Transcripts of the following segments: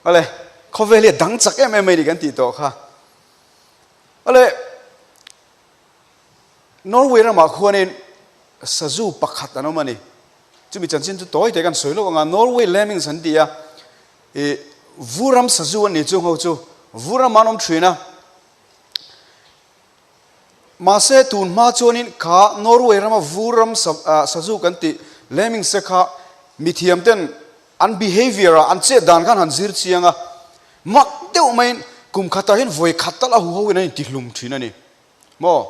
Awle, khawvel hi a dang chak em em mai ni kan tih tawh kha. Awle, Norway ramah khuanin sazu pakhat an awm a ni. Chumi chanchin chu tawi te kan sawi lawk anga Norway lemmings an ti a, ih vuram sazu an ni chung ho chu vuram an awm thin a. Mahse tun hma chuanin kha Norway rama vuram sazu kan tih lemmings te kha mithiam ten an behavior ah an chet dan khan han zir chiang a, mak deuh maiin kum khatah hian vawi khat tal a huho in an intihlum thin a ni. Maw?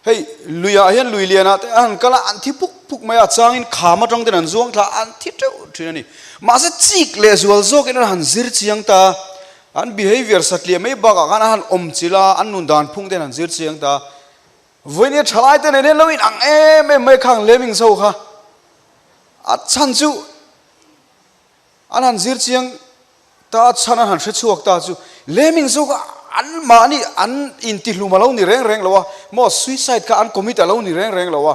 Hei luiah hian lui lianah te a han kal a, an thi puk puk mai a, changin kham atang ten an zuang thla a, an thi teuh thin a ni. Mahse chik leh zual zawkin an han zir chiang ta a, an behavior satliah mai bakah khan an han awm chilh a, an nun dan phung ten an zir chiang ta a. Vawinia thalai te nen hian lo inang em em mai khang leming zo kha a chhan chu An han zir chiang ta a chhan an han hre chhuak ta chu leming zawk a an mahni an intihlum a lo ni reng reng lo a, maw suicide kha an commit a lo ni reng reng lo a.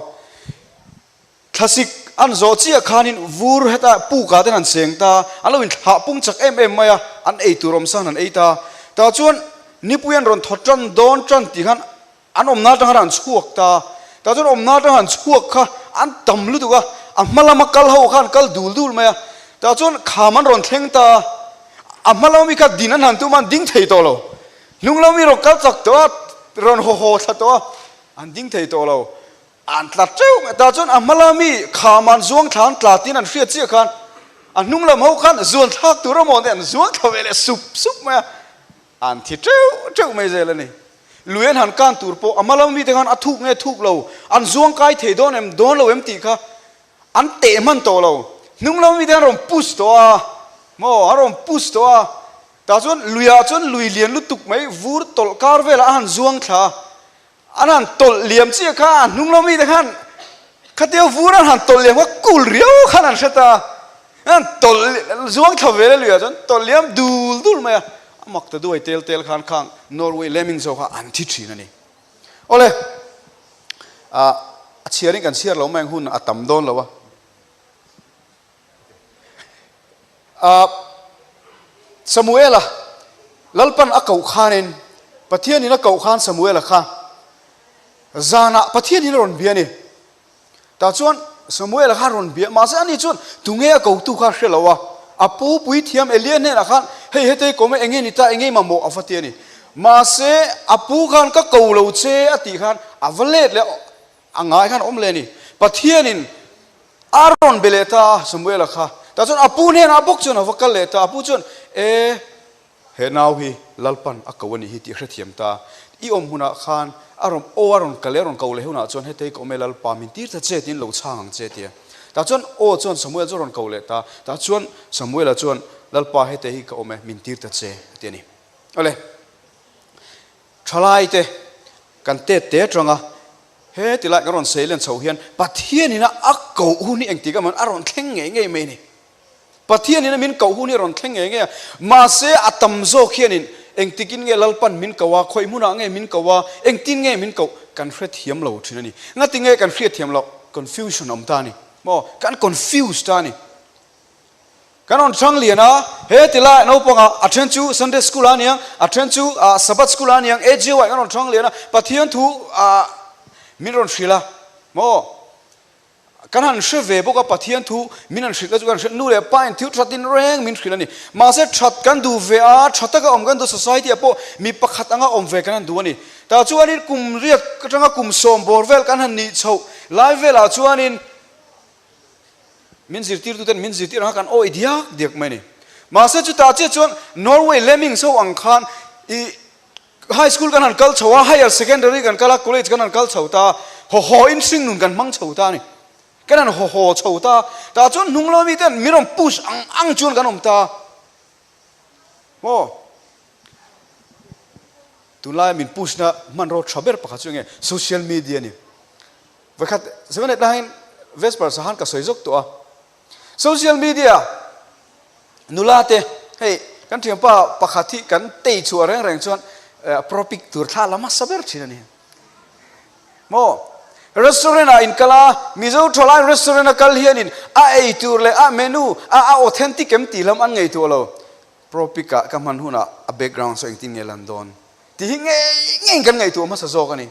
Thlasik an zawh chiah khanin vur heta pukah ten an cheng ta, an lo inthlah pung chak em em mai a, an ei tur awmsa an han ei ta. Tah chuan nipui an rawn thaw tan dawn tan tih khan An awmna atanga an chhuak ta. Tah chuan awmna atanga an chhuak kha an tam lutuk a, a hma lama kal ho kha an kal dul dul mai a. Tah chuan kham an rawn thleng ta a, a hma lama mi kha din an han tum a, an ding thei tawh lo. Hnung lama mi rawn kal chak tawh a, rawn haw haw thla tawh a, an ding thei tawh lo. An tla teuh mai. Tah chuan a hma lama mi kham an zuang thla an tla tiin an hriat chiah khan a hnung lam ho khan zuan thlak tur a maw te an zuang thla ve leh sup sup mai a, an thi teuh teuh mai zel a ni. Lui an han kan tur pawh a hma lam mite khan a thuk nge thuk lo, an zuang kai thei dawn em dawn lo em tih kha an teh hman tawh lo. Hnung lam mite khan rawn push tawh a, maw an rawn push tawh a, tah chuan luiah chuan lui lian lutuk mai vur tawlh kar velah a han zuang thla a, an han tawlh liam chiah kha a hnung lam mite khan khatia vur an han tawlh liam kha kul riau khan an hre ta a, an tawlh zuang thla vel a luiah chuan tawlh liam dul dul mai a. A mak ta duai tel tel khan khang Norway Lemming zawk kha an thi thin a ni. Awle, a chhiarin kan chhiar lo mai ang hun a tam dawn lo a. A Samuela Lalpan a koh khanin Pathianin a koh khan Samuela kha zanah Pathianin a rawn bia a ni. Tah chuan Samuel-a kha rawn bia, mahse ani chuan tunge a kotu kha hre lo a, a pu puithiam Elia hnenah khan, Hei hetei kawm e, enge ni ta, enge mamawh a va ti a ni. Mahse a pu khan ka ko lo che a tih khan a va let leh a ngai khan a awm leh a ni. Pathianin a rawn be leh ta a Samuel-a kha. Tah chuan a pu hnenah bawk chuan a va kal leh ta, a pu chuan, E, He nau hi Lalpan a ko a nih hi tih hrethiam ta. I awm hunah khan a rawn aw a rawn kal leh a rawn ko leh hunah chuan hetei ka awm e Lalpa min tir ta che tiin lo chhang ang che tia. Tah chuan aw chuan Samuel chu a rawn ko leh ta. Tah chuan Samuela chuan Lalpa hetei hi ka awm e min tir ta che a ti a ni. Awle thalai te kan tet te atanga he ti lai kan rawn sei len chho hian Pathianin a koh hun hi engtik emaw a rawn thleng ngei ngei mai a ni. Pathianin a min koh hun hi a rawn thleng ngei ngei a, mahse a tam zawk hianin engtikin nge Lalpan min koh a, khawi hmunah nge min koh a, engtin nge min koh kan hrethiam lo thin a ni. Ngati nge kan hriatthiam loh? Confusion a awm ta a ni. Maw? Kan confuse ta a ni. Kan rawn chhang lian a, he ti lai naupangah a then chu Sunday school ah a niang, a then chu Sabbath school ah a niang, AGO ah kan rawn chhang lian a, Pathian thu min rawn hrilh a, maw? Kan han hre ve bawk a, Pathian thu min han hrilh te chu kan hre, nu leh pa in thil that in reng min hrilh a ni. Mahse that kan duh ve a, tha taka awm kan duh, society ah pawh mi pakhat anga awm ve kan han duh a ni. Tah chuanin kum riak atanga kum sawm bawr vel kan han nih chhoh lai velah chuanin min zirtirtuten min zirtir anga kan awih diak diak mai a ni. Mahse chutah chiah chuan Norway Lemmings ho ang khan i High school kan han kal chho a, higher secondary kan kal a, college kan han kal chho ta a, haw haw in hring nun kan hmang chho ta a ni. Kan han haw haw chho ta a, tah chuan hnung lama miten min rawn push ang ang chuan kan awm ta a. Maw? Tunlaia min push na hmanraw tha ber pakhat chu enge? Social media a ni. Vawikhat seven eight lai hian Vesper Sahan ka sawi zawk tawh a. Social media nula te hei kan thianpa pakhat hi kan tei chhuah reng reng chuan propic tur thla la hmasa ber thin a ni. Maw restaurant ah in kal a, Mizo thalai restaurant a kal hianin a ei tur leh a menu a a authentic em tih lam an ngaihtuah lo. Pro pic ah ka hman hunah a background saw engtin nge lan dawn tih hi ngei ngeiin kan ngaihtuah hmasa zawk a ni.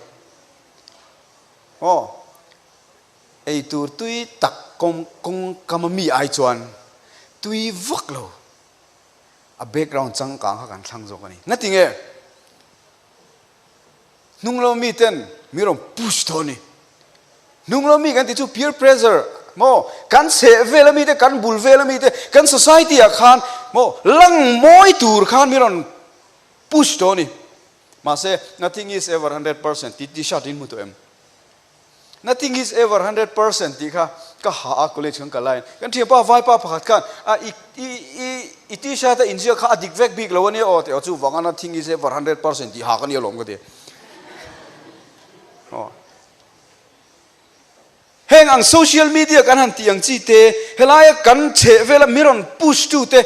Aw, eitur tui tak kawng kawngkam a mi ai chuan tui vak lo a background changkang kha kan thlang zawk a ni. Ngati nge? Hnung lo mi ten mi rawn push tawh a ni. Hnung lo mi kan tih chu peer pressure maw kan chheh vel ami te kan bul vel ami te kan society ah khan maw lang mawi tur khan mi rawn push tawh a ni. Mahse nothing is ever 100% tih t-shirt in hmu tawh em? Nothing is ever 100% tih kha ka ha a college kan kal laiin kan thianpa vaipa pakhat khan a i i i i t-shirt a inziak kha a dik vek bik lo ania aw tih aw chuvanga nothing is ever 100% tih ha ka nia lawm ka ti. Aw. Heng ang social media kan han tih ang chi te helaia kan chheh vela mi rawn push tu te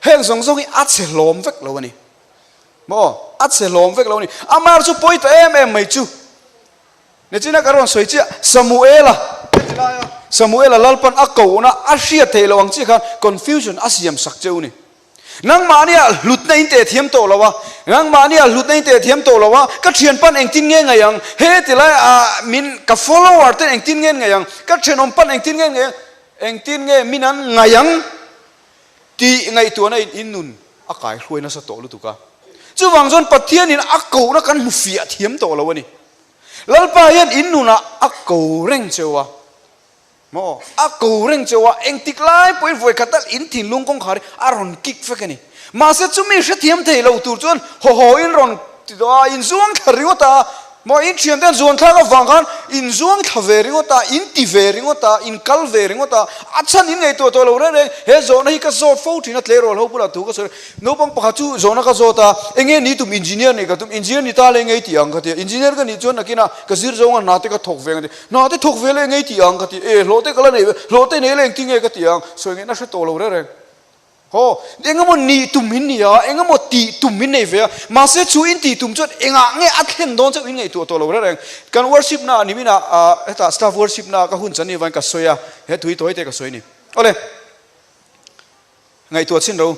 heng zawng zawng hi a chhe hlawm vek lo a ni. Maw? A chhe hlawm vek lo a ni. Amar chu pawi ta em em mai chu. Nichina ka rawn sawi chiah, Samuela heti laia Samuela Lalpan a kohna a hriat theih loh ang chiah khan confusion a siam sak cheu ni. Nangmahnia hlutna in teh thiam tawh lo a, nangmahnia hlutna in teh thiam tawh lo a, ka thianpan engtin nge ngaih ang, heti lai ah min ka follower ten engtin nge ngaih ang, ka thenawm pan engtin nge ngaih ang, engtin nge min an ngaih ang tih ngaihtuahna in in nun a kai hruai nasa tawh lutuk a. Chuvang chuan Pathianin a kohna kan hmu fiah thiam tawh lo a ni. Lalpa hian in nunah a ko reng cheu a, maw? A ko reng cheu a, engtik lai pawhin vawikhat tal in thinlung kawngkhar hi a rawn kik vek a ni. Mahse chumi hrethiam thei lo tur chuan haw haw in rawn ti tawh a, in zuang thla ringawt a, maw? In thiante an zuan thlak avang khan in zuang thla ve ringawt a, in ti ve ringawt a, in kal ve ringawt a, a chhan in ngaihtuah tawh lo reng reng. He zawhna hi ka zawt fo thin a, tleirawl ho bulah thu ka sawi. Naupang pakhat chu zawhna ka zawt a, enge ni tum engineer nih ka tum, engineer ni ta le engei tih ang ka ti a, engineer ka nih chuan nakinah ka zir zawnga hna te ka thawk ve ang a ti, hna te thawk ve le engei tih ang ka ti, e hlawh te ka la nei ve, hlawh te nei le engtin nge ka tih ang, sawi ngaihna hre tawh lo reng reng. Haw, engemaw nih tum in ni a, engemaw tih tum in nei ve a, mahse chu in tih tum chuan engah nge a thlen dawn chauh in ngaihtuah tawh lo reng reng. Kan worship na ah nimin ah hetah staff worship na ah ka hun chan ni avangin ka sawi a, he tui tawi te ka sawi a ni. Awle. Ngaihtuah chin ro.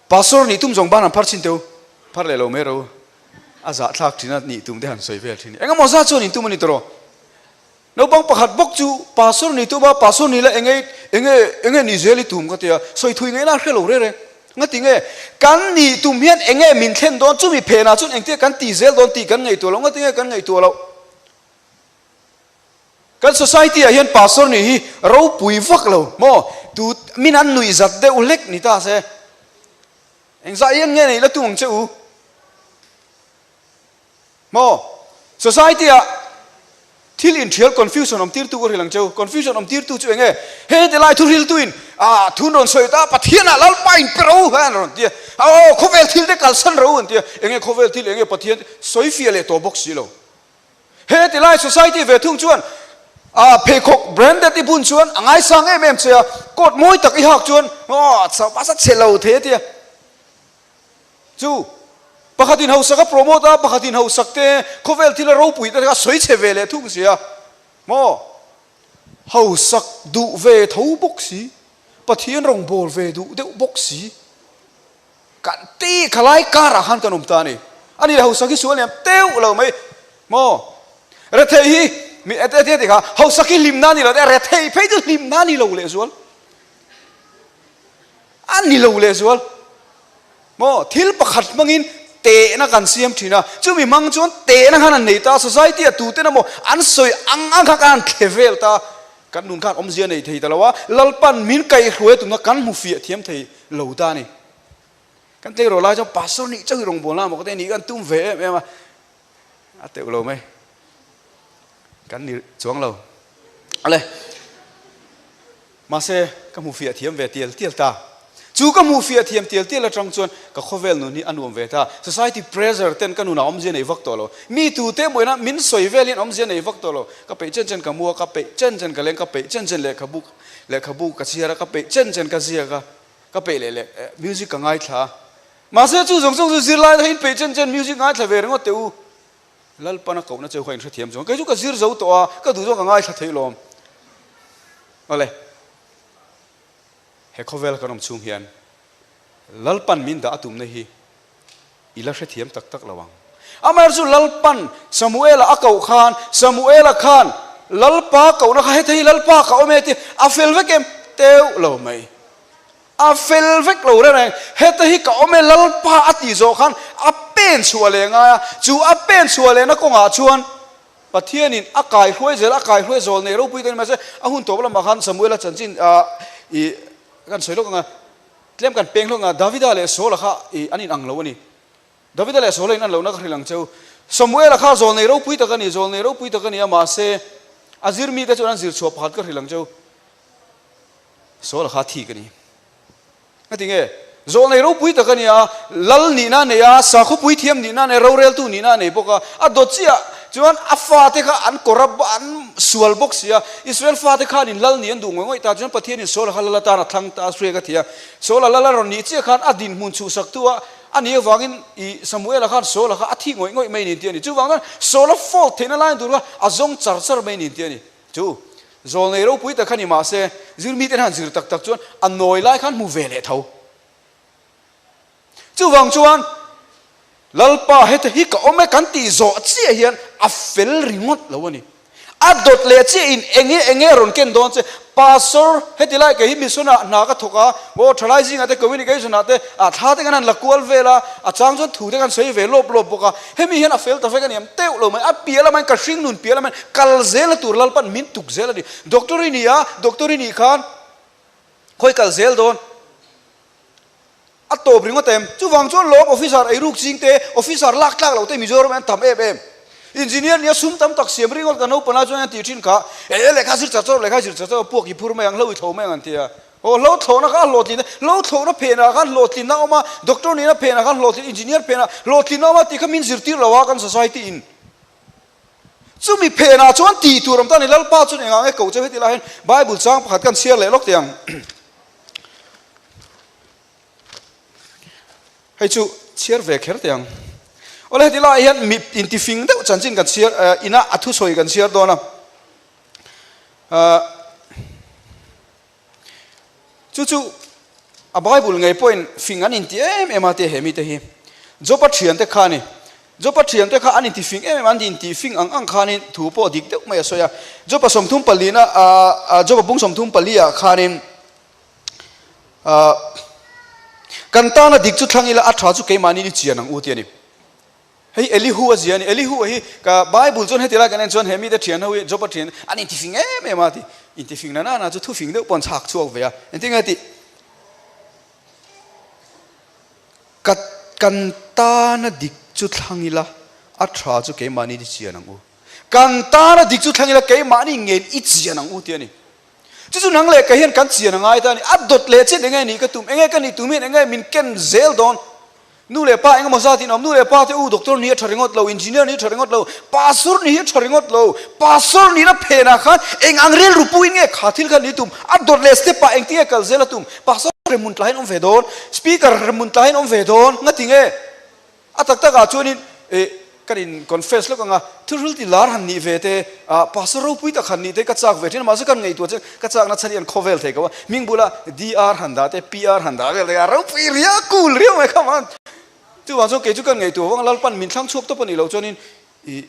Pastor nih tum zawng ban han phar chin teu. Phar leh lo mai ro. A zah thlak thin a nih tum te han sawi vel thin. Engemaw zat chuan in tum a ni tawh ro. Naupang pakhat bawk chu pastor nih tum a, pastor nih la enge enge enge ni zel i tum ka tia. Sawi thui ngaihna a hre lo reng reng. Ngati nge kan nih tum hian enge min thlen dawn chumi phenah chuan engtia kan ti zel dawn tih kan ngaihtuah lo. Ngati nge kan ngaihtuah loh. Kan society ah hian pastor nih hi ropui vak lo maw? Tu min an nuih zat deuh hlek ni ta se. Engzah hian nge neih la tum ang che u? Maw? Society ah thil inthial confusion awm tirtu ka hrilh ang che u. Confusion awm tirtu chu enge? He ti lai thuhriltu in ah thun rawn sawi ta Pathian ah Lalpa in pe ro an rawn ti a. Aw khawvel thil te kalsan ro an ti a. Enge khawvel thil enge Pathian sawi fiah leh tawh bawk si lo. He ti lai society ve thung chuan ah pheikhawk branded i bun chuan a ngaisang em em che a, coat mawi tak i hak chuan aw bus a chhe lo thei a tia. Chu pakhat in hausak a promote a, pakhat in hausak te khawvel thil a ropui te kha a sawi chhe ve leh thung sia maw. Hausak duh ve tho bawk si, Pathian rawngbâwl ve duh deuh bawk si. Kan ti khalai karah khan kan awm ta a ni. A ni le hausak hi sual niam teuh lo mai maw? Rethei hi mi ete ete ti kha hausak hi hlimna a ni lo te rethei phei chu hlimna a ni lo lehzual. A ni lo lehzual. Maw thil pakhat hmangin tehna kan siam thin a, chumi hmang chuan tehna khan an nei ta, society ah tuten emaw an sawi ang ang kha kan han thle vel ta, kan nun khan awmzia nei thei ta lo a, Lalpan min kaihhruai tumna kan hmu fiah thiam thei lo ta a ni. Kan tleirawl lai chuan pastor nih chauh hi rawngbawlna maw ka ti a nih kan tum ve em em a, a teuh lo mai. Kan ni chuang lo. Ale. Mahse, ka hmu fiah thiam ve tial tial ta. Chu ka hmuh fiah thiam tial tial atang chuan ka khawvel nun hi a nuam ve ta. Society pressure ten ka nunah awmzia nei vak tawh lo. Mi tute mawiina min sawi vel hian awmzia nei vak tawh lo. Ka peih chen chen ka mu a, ka peih chen chen ka leng, ka peih chen chen lehkhabu lehkhabu ka chhiar a, ka peih chen chen ka ziak a, ka peih leh leh music ka ngaithla a. Mahse chu zawng zawng chu zirlai te hian peih chen chen music ngaithla ve ringawt teh u. Lalpana kohna cheu kha inhrethiam chuan kei chu ka zir zo tawh a, ka duh zawng ka ngaithla theih lawm. Awle. He khawvela kan awm chhung hian Lalpan min dah a tumna hi i la hrethiam tak tak lo ang. Amaherawhchu chu Lalpan Samuela a koh khan, Samuela khan Lalpa kohna kha heta hi Lalpa ka awm e tih a fel vek em? Teuh lo mai. A fel vek lo reng reng. Heta hi ka awm e Lalpa a tih zawh khan a pen chhuah leh ngai a, chu a pen chhuah lehna kawngah chuan Pathianin a kaihruai zel, a kaihruai zawl nei ropui ta ni mahse a hun tawp lamah khan Samuela chanchin i kan sawi lawk ang a, tlem kan peng hlawk ang a, Davida leh Saula kha i an inang lo a ni. Davida leh Saula in an lohna ka hrilh ang cheu. Samuela kha zawl nei ropui tak a ni, zawl nei ropui tak a ni a, mahse a zir mite chuan an zir chhuah pakhat ka hrilh ang cheu. Saula kha thik a ni. Ngati nge? Zawlnei ropui tak a ni a, lal nihna a nei a, sakhawpui thiam nihna a nei a, roreltu nihna a nei bawk a. A dawt chiah chuan a fate kha an kawr a, an sual bawk si a. Israel fate khanin lal nih an duh ngawih ngawih ta chuan Pathianin Saula kha lal atan a thlang ta a, hriak a ti a. Saula lal a rawn nih chiah khan a dinhmun chhuhsaktu a a nih avangin i Samuela khan Saula kha a thih ngawih ngawih mai niin tih a ni. Chuvang chuan Saula fault theihna lai tur kha a zawng char char mai niin tih a ni. Chu zawlnei ropui tak kha ni mahse, zir mite han zir tak tak chuan a nawi lai khan hmu ve leh tho. Chuvang chuan Lalpa heta hi ka awm e kan tih zawh chiah hian a fel ringawt lo a ni. A dawt leh chiah in enge enge a rawn ken dawn che. Pastor heti lai kei hi mission ah hna ka thawk a, aw thalai zingah te communication ah te ah thla te kan han la kual vel a, a chang chuan thu te kan sawi ve lawp lawp bawk a. Hemi hian a fel ta vek a ni am teuh lo mai, a piah lamah hian ka hring nun piah lamah hian kal zel a tur Lalpan min tuk zel a ni. Doctor i ni a, doctor i nih khan khawi kal zel dawn a tawp ringawt em? Chuvang chuan lawm officer eiruk ching te, officer lak tlak loh te Mizoram hian tam em em. Engineer nia sum tam tak siam ringawt kan naupang lai chuan an tih thin kha, e lehkha zir char char, lehkha zir char char puak i phur mai ang, hlo i thlo mai ang an ti a. Aw hlo thlawhna kha a hlawhtlin a, hlo thlawhna phenah khan hlawhtlinna a awm a, doctor nihna phenah khan hlawhtlin, engineer phenah hlawhtlinna a awm a tih kha min zirtir lo a kan society in. Chumi phenah chuan tih tur awm ta a ni, Lalpa chuan engah nge ko cheu heti lai hian Bible chang pakhat kan chhiar leh lawk teh ang. Hei chu chhiar ve kher teh ang. Awle heti lai hian mi intifing deuh chanchin kan chhiar, ina a thusawi kan chhiar dawn a. Chu chu a Bible ngei pawhin fing an inti em em a tia he mite hi. Job-a thiante kha a ni. Job-a thiante kha an inti fing em em a, an inti fing ang ang khanin thu pawh dik deuh mai a sawi a. Job-a 30 palina Job-a bung 30 pali-ah khanin kan tana dik chu thlang ila a tha chu keimahni i chian ang u tia a ni. Hei Elihu a zia a ni. Elihu a hi ka Bible chuan heti lai kan en chuan he mite thian ho hi Job a thian an intifing em em a ti. Intifing na nana chu thufing deuh pawh an chhak chhuak ve a. Engtin nge tih? Ka kan tana dik chu thlang ila a tha chu keimahni i chian ang u. Kan tana dik chu thlang ila keimahni ngen i chian ang u tih a ni. Chu chu nang leh kei hian kan chian a ngai ta a ni. A dawt leh chian enge nih ka tum, enge ka nih tum hian enge min ken zel dawn. Nu leh pa engemaw zat in awm, nu leh pa te u doctor ni a tha ringawt lo, engineer ni a tha ringawt lo, pastor ni hi a tha ringawt lo, pastor nihna phenah khan eng ang rilru puin nge kha thil kha ni tum, a dawt leh step ah engtin nge kal zel a tum, pastor remhmun tlahin awm ve dawn, speaker remhmun tlahin awm ve dawn, ngati nge? A tak takah chuanin eh kan in confess lawk ang a, thilhril ti lar han nih ve te, ah pastor ropui tak han nih te ka chak ve thin a, mahse kan ngaihtuah chuan ka chakna chhan hi an khawvel thei ko a, hming bula DR han dah te, PR han dah vel te kha ropui riau, cool riau mai kha man. Chuvang chuan kei chu kan ngaihtuah vang a, Lalpan min thlang chhuak tawp a nih loh chuanin ih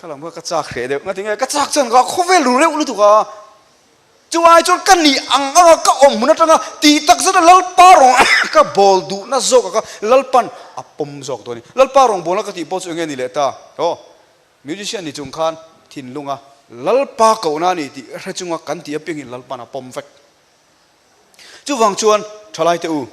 kha lam kha ka chak hreh deuh, ngati nge ka chak chuan ka khawvel ru reuh lutuk a. Chu ai chuan ka nih ang anga ka awm hmun atanga tih tak zet a Lalpa rawng ka bawl duhna zawk a kha Lalpan a pawm zawk dawn a ni. Lalpa rawng bawlna ka tih pawh chu enge ni leh ta? Aw, musician ni chung khan thinlunga Lalpa kohna a ni tih hre chunga kan tih apiangin Lalpan a pawm vek. Chuvang chuan thalaite u,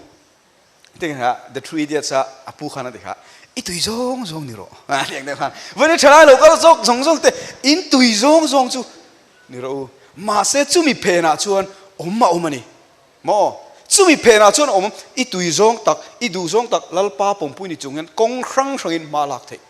Hetiang hian The True Idiots a a pu khan a ti kha, I tui zawng zawng ni rawh. A ti ang deuh khan, Vawin thalai lo kal zawk zawng zawng te, in tui zawng zawng chu ni rawh u. Mahse chumi phenah chuan awm a awm a ni. Maw? Chumi phenah chuan awm, i tui zawng tak, i duh zawng tak Lalpa pawmpui ni chung hian kawng hrang hrangin hma lak theih.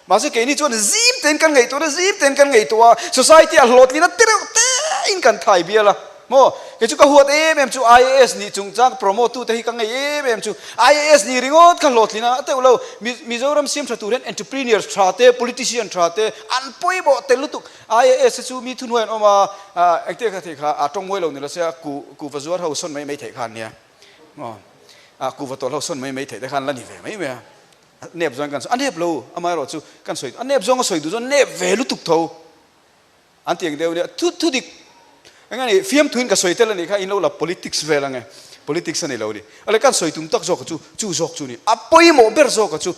Mahse keini chuan zim tein kan ngaihtuah a, zim tein kan ngaihtuah a, society ah hlawhtlin a ti reuh tein kan thai bial a. Maw? Kei chu ka huat em em chu IAS nih chungchang promote tute hi ka ngei em em chu. IAS nih ringawt kha hlawhtlin a teuh lo. Mizoram siam tha tur hian entrepreneurs tha te, politician tha te an pawimawh tel lutuk. IAS te chu mi thuhnuai an awm a, engtia kha thei kha a tawng mawi lo ni lo se a ku kuva zuar ho sawn mai mai theih kha an nia. Maw? A kuva tawlh ho sawn mai mai theih te kha an la ni ve mai mai a. Nep zawng kan sawi, a nep lo amaherawhchu kan sawi, a nep zawng a sawi duh chuan nep ve lutuk tho. An ti ang deuh nia, thu thu dik eng a ni, fiamthuin ka sawi tel a nih kha in lo la politics vel ang e, politics a ni lo a ni. Awle kan sawi tum tak zawk a chu, chu zawk chu a ni, a pawimawh ber zawk a chu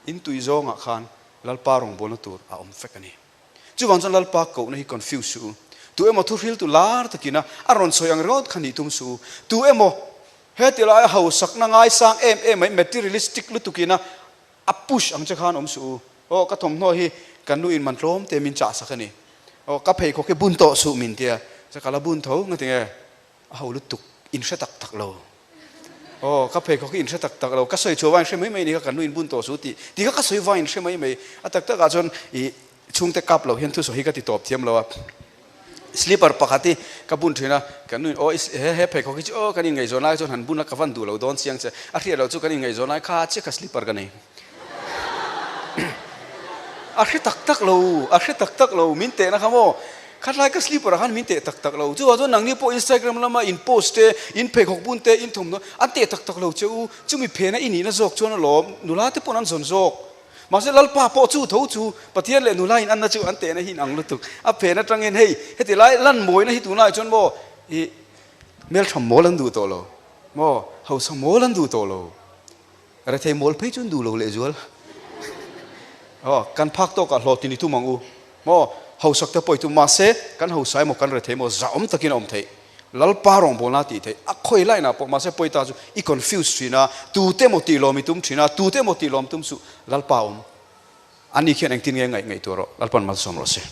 in tui zawngah khan Lalpa rawngbawlna tur a awm vek a ni. Chuvang chuan Lalpa kohna hi confuse suh u. Tu emaw thu hriltu lar takina a rawn sawi ang ringawt kha nih tum suh u. Tu emaw heti laia hausakna ngaisang em em mai materialistic lutukina A push ang che khan awm suh u. Aw ka thawmhnaw hi ka nu in man tlawm te min chah sak a ni. Aw ka pheikhawk hi bun tawh suh min tia. Chuan ka la bun tho nga tinge a ho lutuk in hre tak tak lo. Aw ka pheikhawk hi in hre tak tak lo. Ka sawi chhuah vain hre mai mai ni kha ka nu in bun tawh suh tih tih kha ka sawi vain hre mai mai. A tak tak ah chuan ih chhungte kap lo hian thusawi hi ka ti tawp thiam lo a. Slipper pakhat hi ka bun thin a, kan nuin aw he he pheikhawk hi chu aw kan inngaihzawn lai chuan han bun a ka van duh lo dawn chiang che, a hriat loh chu kan inngaihzawn lai kha chiah kha slipper ka nei. A hre tak tak lo, a hre tak tak lo, min tehna kha maw, khatlai ka slipper ah khan min teh tak tak lo, chuvang chuan nangni pawh Instagram lama in post te, in pheikhawk bun te, in thawmhnaw an teh tak tak lo che u, chumi phena i nihna zawk chuan alawm, nula te pawn an zawn zawk. Mahse Lalpa pawh chu tho chu Pathian leh nula in anna chu an tehna hi in ang lutuk. A phen atangin hei heti lai lan mawina hi tunlai chuan maw i hmeltha mawl an duh tawh lo maw hausa mawl an duh tawh lo rethei mawl phei chu an duh lo lehzual. Aw kan phak tawkah hlawhtlin i tum ang u maw hausak te pawh i tum mahse kan hausa emaw kan rethei emaw zahawm takin a awm theih. Lalpa rawngbawlna tih theih a khawi lainah pawh mahse pawi ta chu i confuse thin a, tute emaw tih lawm i tum thin a, tute emaw tih lawm tum suh Lalpa awm. Ani khian engtin nge ngaih ngaihtuah rawh, Lalpa'n malsawm rawh se.